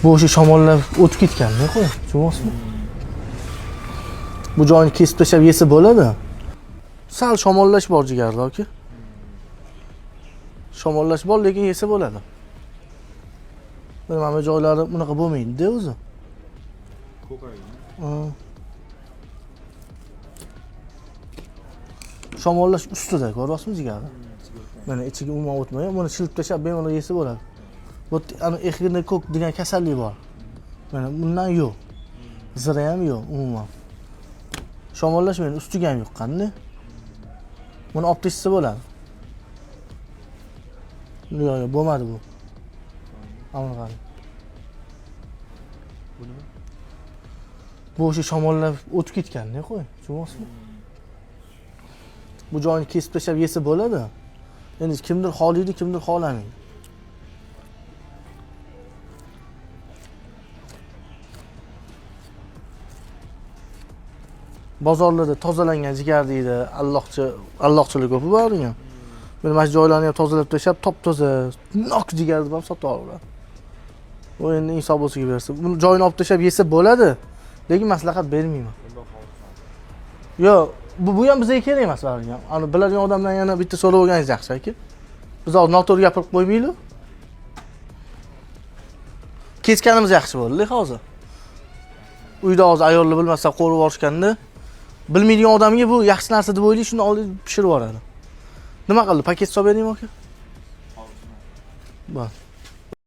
Bu o'sha shamollab o'tib ketganda qo'y, tushunyapsizmi? Bu joyini kesib tashlab yesa bo'ladi. Sal shamollash bor jigarda aka. Shamollash bor, lekin yesa bo'ladi. Mana bu joylari bunaqa bo'lmaydi-da o'zi. Ko'kaygan. Ha. Shamollash ustida ko'ryapsizmi jigarni? Mana ichiga umuman o'tmagan, buni shilib tashlab bemalol yesa bo'ladi. Bu ana kok degan kasallik bor. Mana bundan yo'q. Zira ham yo'q umuman. Shamollash meni ustiga ham yuqqanda. Buni olib tashlasa bo'ladi. Yo'q, yo'q, bo'lmadi bu. Ana qarang. Bu nima? Bu o'sha shamollab o'tib ketganda qo'y, tushunyapsizmi? Bu joyini kesib tashlab yesa bo'ladi. Endi kimdir xohlaydi, kimdir xohlamaydi. Bozorlarda tozalangan jigar deydi, alloqchi, alloqchilik ko'pi bor degan. Mana shu joylarni ham tozalab tashlab, top-toza, nok jigar deb ham sotib oladi. Bu endi insof bo'lsa bersa. Buni joyini olib tashlab yesa bo'ladi, lekin maslahat bermayman. Bundoq hozir. Yo'q, bu ham bizga kerak emas baribir ham. Ani biladigan odamdan yana bitta so'rab olganingiz yaxshi aka. Biz hozir noto'g'ri gapirib qo'ymaylik. Kesganimiz yaxshi bo'ldi hozir. Uyda hozir ayollar bilmasdan qo'rib yuborishganda bilmaydigan odamga bu yaxshi narsa deb o'ylaydi, shuni olib pishirib yuboradi. Nima qildi? Paket solib beringmi aka? Hozir. Bor.